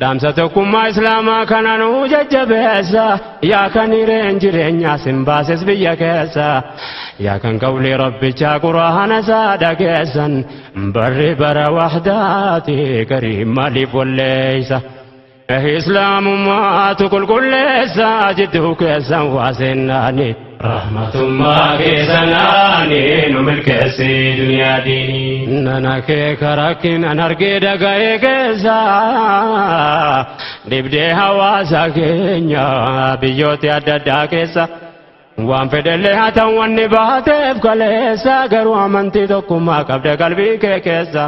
Dhaamsa tokkummaa Islaamaa kana nuu jajjabeessa, yaa kan hireen jireenyaa sin baases biyya keessa, yaa kan qawlii Rabbichaa Qur'aana isaa dhageessan, barri bara wahdaati garii maaliif walleeysa? Islaamummaatu qulqulleessa jidduu keessan waa seennaani. Rahmatummaa keessanaani nu milkeessi duniyaa diinii. Nana kee karakkinan argee dhaga'ee keessa dhibdee hawaasa keenya biyyooti adda addaa keessa. Waan fedhellee haa ta'u wanni baateef kaleessa, garuu amantii tokkummaa qabda qalbii kee keessa.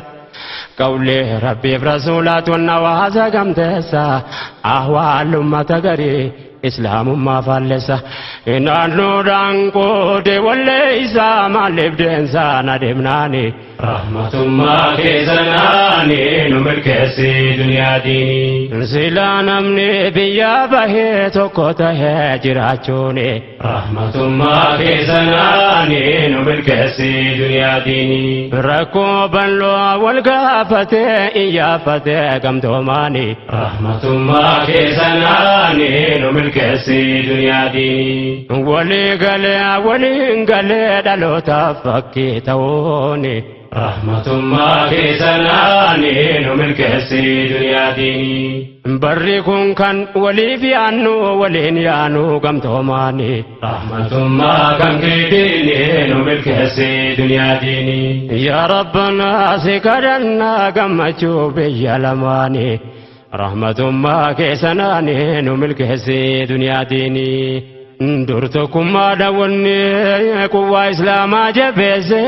Qawlee Rabbiif Rasuulaatu wanna hawaasa gamteessa, ahwaal ummata garii Islaamummaa faallessa. Naannoodhaan qoode walleessa maaliif deensa na deemnaani. Rahmatummaa keessanaani nu milkeessi duniyaa diinii. Silaa namni biyya bahee tokko tahee jiraachuuni. Rahmatummaa keessanaani nu milkeessi duniyaa diinii. Rakkoo bal'oo wal gaafatee iyyaafatee gamtoomaani. Rahmatummaa keessanaani nu milkeessi duniyaa diinii. Walii galee waliin galee dhalootaaf fakkii ta'uuni. Rahmatummaa keessanaani nu milkeessi duniyaa diinii. Barri kun kan waliif yaannu waliin yaanu gamtoomaani. Rahmatummaa kan keetiini nu milkeessi duniyaa diinii. Yaa Rabbanaa si kadhannaa gammachuu biyya lamaani. Rahmatummaa keessanaani nu milkeessi duniyaa diinii. Dur tokkummaa daawwanni quwwaa Islaamaa jabeesse,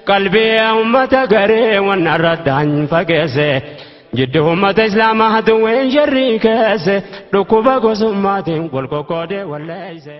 qalbii ummata garee wanna irratti fageesse, jidduu ummata Islaamaa haduwween sharrii keesse, dhukkuba gosummaatiin wal qoqqoodee walleeyse.